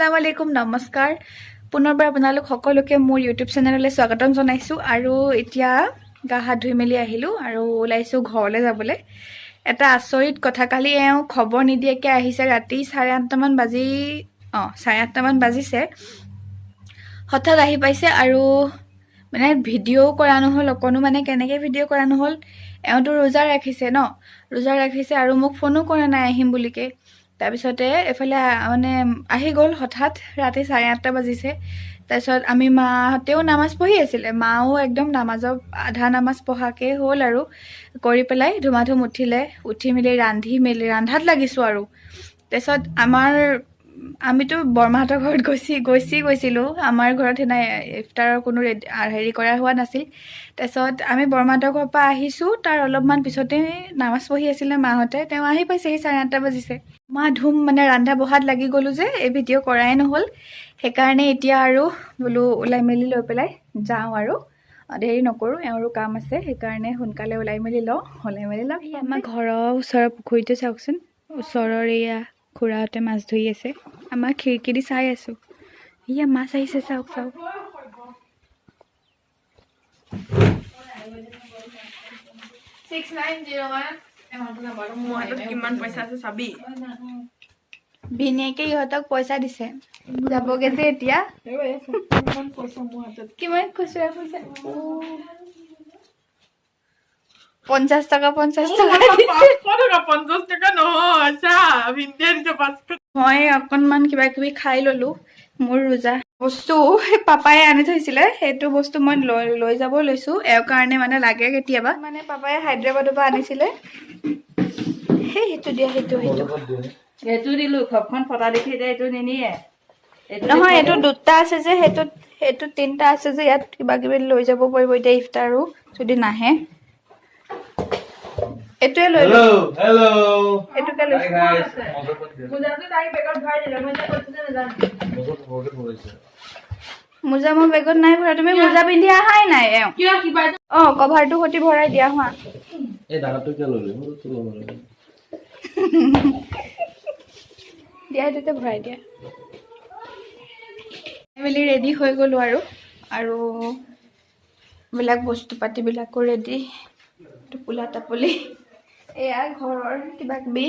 আসসালামু আলাইকুম, নমস্কাৰ। পুনৰবাৰ আপোনালোক সকলোকে মোৰ ইউটিউব চেনেললৈ স্বাগতম জনাইছোঁ। আৰু এতিয়া গা হাত ধুই মেলি আহিলোঁ আৰু ওলাইছোঁ ঘৰলৈ যাবলৈ। এটা আচৰিত কথা, কালি এওঁ খবৰ নিদিয়াকৈ আহিছে। ৰাতি 8:30মান বাজি, অঁ, 8:30মান বাজিছে, হঠাৎ আহি পাইছে। আৰু মানে ভিডিঅ'ও কৰা নহ'ল অকণো। মানে কেনেকৈ ভিডিঅ' কৰা নহ'ল, এওঁতো ৰোজা ৰাখিছে ন, ৰোজা ৰাখিছে আৰু মোক ফোনো কৰা নাই আহিম বুলিকে। তাৰপিছতে এইফালে মানে আহি গ'ল হঠাৎ, ৰাতি 8:30 বাজিছে। তাৰপিছত আমি মাহঁতেও নামাজ পঢ়ি আছিলে, মাও একদম নামাজৰ আধা নামাজ পঢ়াকৈ হ'ল আৰু কৰি পেলাই ধুমাধুম উঠিলে, উঠি মেলি ৰান্ধি মেলি ৰান্ধাত লাগিছোঁ। আৰু তাৰপিছত আমিতো বৰমাহঁতৰ ঘৰত গৈছিলোঁ। আমাৰ ঘৰত সেইদিনা ইফতাৰৰ কোনো হেৰি কৰা হোৱা নাছিল। তাৰপিছত আমি বৰমাহঁতৰ ঘৰৰ পৰা আহিছোঁ, তাৰ অলপমান পিছতে নামাজ পঢ়ি আছিলে মাহঁতে, তেওঁ আহি পাইছেহি, 8:30 বাজিছে। মা ধুম মানে ৰন্ধা বঢ়াত লাগি গ'লোঁ যে এই ভিডিঅ' কৰাই নহ'ল। সেইকাৰণে এতিয়া আৰু বোলো ওলাই মেলি লৈ পেলাই যাওঁ আৰু দেৰি নকৰোঁ, এওঁৰো কাম আছে, সেইকাৰণে সোনকালে ওলাই মেলি লওঁ, ওলাই মেলি লওঁ। আমাৰ ঘৰৰ ওচৰৰ পুখুৰীটো চাওকচোন। ওচৰৰ এয়া খুৰাহঁতে মাছ ধৰি আছে, আমাৰ খিৰিকী দি চাই আছোঁ। এয়া মাছ আহিছে, চাওক চাওক। 6901। মোৰ হাতত কিমান পইচা আছে চাবি। ভিনীয়েকে ইহঁতক পইচা দিছে, যাবগে যে এতিয়া। কিমান পইচা মোৰ হাতত? কিমান খুচুৰা পইচা? 50 টকা, 50 টকা দিছে। 500 টকা, 50 টকা নহয়। চা, ভিনদেউয়ে দিছে 500। মই অকণমান কিবা কিবি খাই ললো। মোৰ ৰোজা বস্তু পাপাই আনি থৈছিলে, সেইটো বস্তু মই লৈ লৈ যাব লৈছো এওঁৰ কাৰণে, মানে লাগে কেতিয়াবা। মানে পাপাই হায়দৰাবাদৰ পৰা আনিছিলে। সেই সেইটো দিয়া, সেইটো সেইটো এইটো দিলো, খপখন ফটা দেখি এতিয়া এইটো নিনিয়ে। এইটো। নহয়, এইটো দুটা আছে যে, সেইটোত সেইটোত তিনিটা আছে যে, ইয়াত কিবা কিবি লৈ যাব পাৰিব। এতিয়া ইফতাৰো যদি নাহে, এইটোৱে লৈ লওঁ। Hello, hello. এইটোকে লৈছো। Hi guys. মোজাটো তাইক বেগত ভৰাই দিলে, মই এতিয়া কৈছো যে নাজানো। মোজা মই বেগত নাই ভৰা। তুমি মোজা পিন্ধি অহাই নাই এওঁ। কিয় কিবা? অ, কভাৰটো সৈতে ভৰাই দিয়া হোৱা। এই ডাঙৰটো কিয় ল'লি? মোৰতো ল'ব লাগে। দিয়া, সেইটোতে ভৰাই দিয়া। মেলি ৰেডি হৈ গ'লোঁ আৰু আৰু এইবিলাক বস্তু পাতিবিলাকো ৰেডি, টোপোলা টাপলি, এয়া ঘৰৰ কিবা কিবি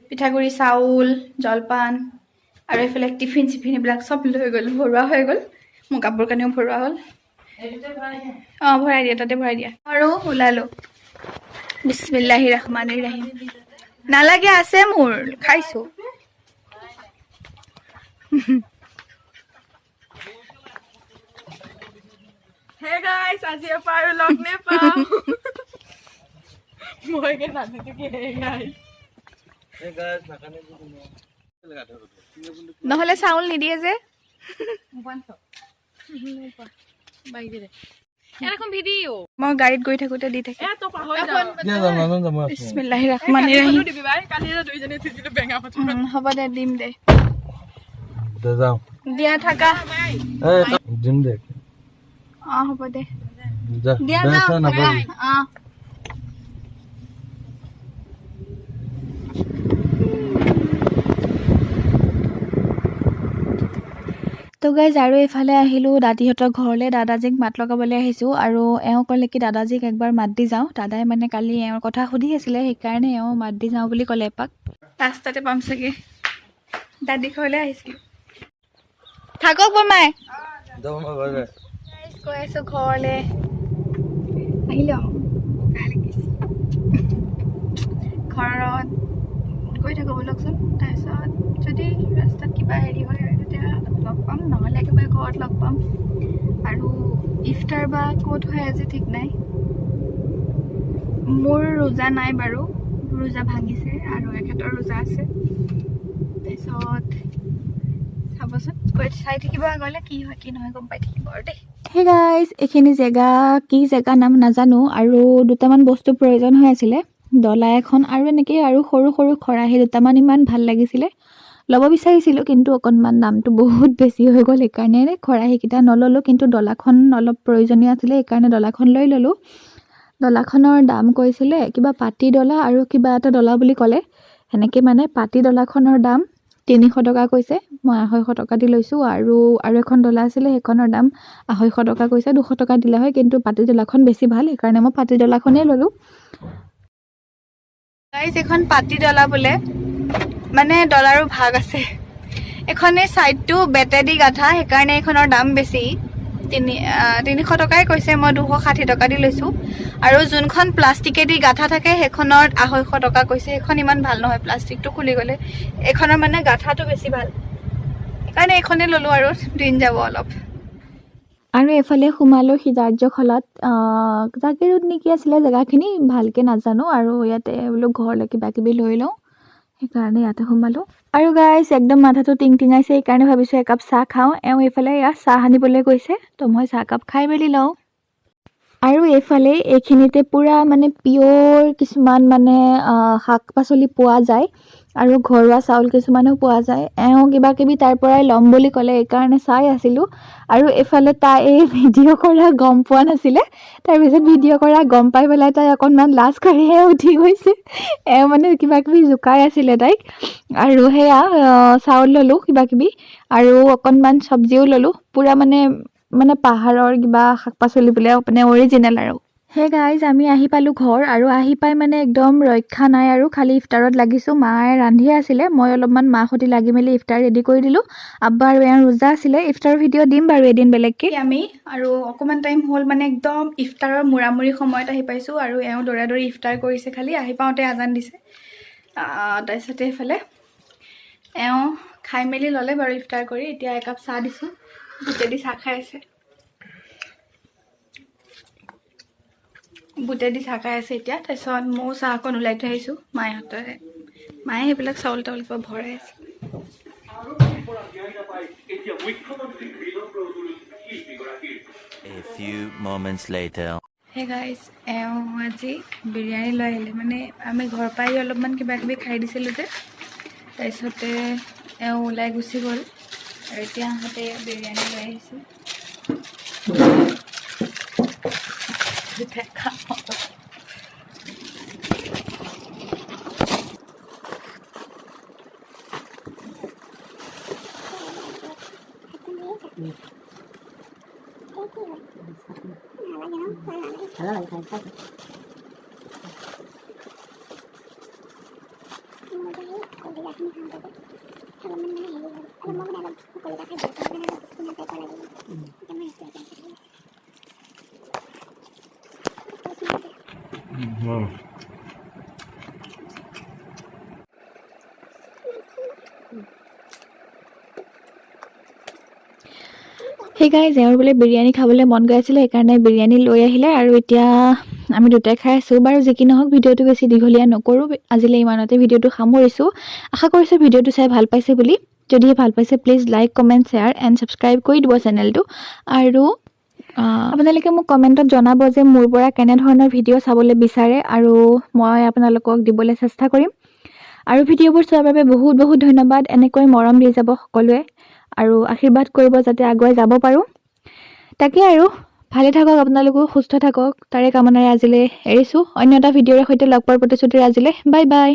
পিঠাগুড়ি, চাউল, জলপান আৰু এইফালে টিফিন চিফিন এইবিলাক চব লৈ গ'লোঁ, ভৰোৱা হৈ গ'ল। মোৰ কাপোৰ কানিও ভৰোৱা হ'ল। অঁ, ভৰাই দিয়া, তাতে ভৰাই দিয়া। আৰু ওলালোঁ। বিছমিল্লাহি ৰহমানিৰ ৰাহিম। নালাগে, আছে মোৰ, খাইছোঁ। হে গাইস, আজিৰ পৰা আৰু লগ নেপাওঁ। মই কি নাজিছো কি? Hey guys. Hey guys, নাকান্দিব কোনো। নহ'লে চাউল নিদিয়ে যে। মই গাড়ীত গৈ থাকোঁতে দি থাকে। এ, তই পাহৰি যাওঁ। দিয়া, যাম, নাজানো, যাম, মই আছো। বিছমিল্লাহি ৰহমানিৰ ৰাহিম। দিবি ভাই, কালি যে দুইজনী উঠিছিলো বেঙা পথাৰত। হ'ব দে, দিম দে। দে, যাওঁ। দিয়া, থাকা। এই, দিম দে। অঁ, হ'ব দে। যা। দিয়া। বেয়া যাওঁ। চেয়া নাপাবি। অঁ। তো গাইজ, আৰু এইফালে আহিলোঁ দাদীহঁতৰ ঘৰলৈ, দাদাজীক মাত লগাবলৈ আহিছোঁ। আৰু এওঁ ক'লে কি দাদাজীক একবাৰ মাত দি যাওঁ। দাদাই মানে কালি এওঁৰ কথা সুধি আছিলে, সেইকাৰণে এওঁ মাত দি যাওঁ বুলি ক'লে এপাক। ৰাস্তাতে পাম চাগে। দাদী ঘৰলৈ আহিছিলোঁ। থাকক বৰমাই। যাম, মই, বাই বাই। গৈ আছোঁ ঘৰলৈ, আহিলোঁ। লাগিছে ঘৰত গৈ থাকোঁ ব'লকচোন। তাৰপিছত যদি ৰাস্তাত কিবা হেৰি হয় তেতিয়া লগ পাম, নহ'লে একেবাৰে ঘৰত লগ পাম। আৰু ইফতাৰ বা ক'ত হয় আজি ঠিক নাই। মোৰ ৰোজা নাই বাৰু, ৰোজা ভাঙিছে আৰু এখেতৰ ৰোজা আছে। তাৰপিছত চাবচোন, গৈ চাই থাকিব, গ'লে কি হয় কি নহয় গম পাই থাকিব আৰু দেই। হে গাইজ, এইখিনি জেগা কি জেগা নাম নাজানো। আৰু দুটামান বস্তু প্ৰয়োজন হৈ আছিলে, ডলা এখন আৰু এনেকৈ আৰু সৰু সৰু খৰাহী দুটামান। ইমান ভাল লাগিছিলে, ল'ব বিচাৰিছিলোঁ, কিন্তু অকণমান দামটো বহুত বেছি হৈ গ'ল, সেইকাৰণে খৰাহীকেইটা নল'লোঁ। কিন্তু ডলাখন অলপ প্ৰয়োজনীয় আছিলে, সেইকাৰণে ডলাখন লৈ ল'লোঁ। ডলাখনৰ দাম কৈছিলে কিবা পাতি ডলা আৰু কিবা এটা ডলা বুলি ক'লে সেনেকৈ, মানে পাতি ডলাখনৰ দাম 300 টকা কৈছে, মই 250 টকা দি লৈছোঁ। আৰু আৰু এখন ডলা আছিলে, সেইখনৰ দাম 250 টকা কৈছে, 200 টকা দিলে হয়। কিন্তু পাতি ডলাখন বেছি ভাল, সেইকাৰণে মই পাতি ডলাখনেই ল'লোঁ। গাইজ, এখন পাতি ডলা বোলে, মানে ডলাৰো ভাগ আছে। এখন এই ছাইডটো বেটেদি গাঁঠা, সেইকাৰণে এইখনৰ দাম বেছি। 300 টকাই কৈছে, মই 260 টকা দি লৈছোঁ। আৰু যোনখন প্লাষ্টিকেদি গাঁঠা থাকে, সেইখনত 250 টকা কৈছে। সেইখন ইমান ভাল নহয়, প্লাষ্টিকটো খুলি গ'লে। এইখনৰ মানে গাঁঠাটো বেছি ভাল, সেইকাৰণে এইখনেই ল'লোঁ আৰু দিন যাব অলপ। আৰু এইফালে সোমালোঁ সিদ্ধাৰ্থ খলাত, জাগিৰোড নেকি আছিলে জেগাখিনি, ভালকৈ নাজানো। আৰু ইয়াতে বোলো ঘৰলৈ কিবা কিবি লৈ লওঁ, সেইকাৰণে ইয়াতে সোমালোঁ। আৰু গাইজ, একদম মাথাটো টিং টিঙাইছে, সেইকাৰণে ভাবিছোঁ একাপ চাহ খাওঁ। এওঁ এইফালে এয়া চাহ আনিবলৈ গৈছে, তো মই চাহকাপ খাই মেলি লওঁ। আৰু এইফালে এইখিনিতে পূৰা মানে পিয়'ৰ কিছুমান মানে শাক পাচলি পোৱা যায় আৰু ঘৰুৱা চাউল কিছুমানো পোৱা যায়। এওঁ কিবা কিবি তাৰ পৰাই ল'ম বুলি ক'লে, এইকাৰণে চাই আছিলোঁ। আৰু এইফালে তাই এই ভিডিঅ' কৰা গম পোৱা নাছিলে। তাৰপিছত ভিডিঅ' কৰা গম পাই পেলাই তাই অকণমান লাজ কৰিহে উঠি গৈছে। এওঁ মানে কিবা কিবি জোকাই আছিলে তাইক। আৰু সেয়া চাউল ল'লোঁ কিবা কিবি আৰু অকণমান চব্জিও ল'লোঁ। পূৰা মানে মানে পাহাৰৰ কিবা শাক পাচলি বোলে, মানে অৰিজিনেল। আৰু হে গাইজ, আমি আহি পালোঁ ঘৰ। আৰু আহি পাই মানে একদম ৰক্ষা নাই আৰু, খালি ইফতাৰত লাগিছোঁ। মায়ে ৰান্ধিয়ে আছিলে, মই অলপমান মা সৈতে লাগি মেলি ইফতাৰ ৰেডি কৰি দিলোঁ। আব্বা আৰু এওঁ ৰোজা আছিলে। ইফতাৰৰ ভিডিঅ' দিম বাৰু এদিন বেলেগকৈ আমি। আৰু অকণমান টাইম হ'ল, মানে একদম ইফতাৰৰ মূৰামূৰি সময়ত আহি পাইছোঁ। আৰু এওঁ দৌৰা দৌৰি ইফতাৰ কৰিছে, খালি আহি পাওঁতে আজান দিছে। তাৰপিছতে এইফালে এওঁ খাই মেলি ল'লে বাৰু ইফতাৰ কৰি। এতিয়া একাপ চাহ দিছোঁ, বুটেদি চাহ খাই আছে। বুটেদি চাহ খাই আছে এতিয়া। তাৰপিছত ময়ো চাহ অকণ ওলাই থৈ আহিছোঁ। মাহঁতে, মায়ে সেইবিলাক চাউল তাউল কিবা ভৰাই আছে। A few moments later. Hey guys, এওঁ আজি বিৰিয়ানী লৈ আহিলে। মানে আমি ঘৰৰ পৰাই অলপমান কিবা কিবি খাই দিছিলোঁ যে, তাৰপিছতে এওঁ ওলাই গুচি গ'ল আৰু এতিয়া আহোঁতে বিৰিয়ানী লৈ আহিছে। এতিয়া খাম অলপ। সেই গাইজ, এওঁৰ বোলে বিৰিয়ানী খাবলৈ মন গৈ আছিলে, সেইকাৰণে বিৰিয়ানী লৈ আহিলে আৰু এতিয়া আমি দুটাই খাই আছোঁ। বাৰু যি কি নহওক, ভিডিঅ'টো বেছি দীঘলীয়া নকৰোঁ। আজিলৈ ইমানতে ভিডিঅ'টো সামৰিছোঁ। আশা কৰিছোঁ ভিডিঅ'টো চাই ভাল পাইছে বুলি। যদিহে ভাল পাইছে, please like, comment, share and subscribe কৰি দিব চেনেলটো। আৰু আপোনালোকে মোক কমেণ্টত জনাব যে মোৰ পৰা কেনেধৰণৰ ভিডিঅ' চাবলৈ বিচাৰে আৰু মই আপোনালোকক দিবলৈ চেষ্টা কৰিম। আৰু ভিডিঅ'বোৰ চোৱাৰ বাবে বহুত বহুত ধন্যবাদ। এনেকৈ মৰম দি যাব সকলোৱে আৰু আশীৰ্বাদ কৰিব যাতে আগুৱাই যাব পাৰোঁ। তাকে আৰু ভালে থাকক আপোনালোকো, সুস্থ থাকক, তাৰে কামনাৰে আজিলৈ এৰিছোঁ। অন্য এটা ভিডিঅ'ৰে সৈতে লগ পোৱাৰ প্ৰতিশ্ৰুতিৰে আজিলৈ বাই বাই।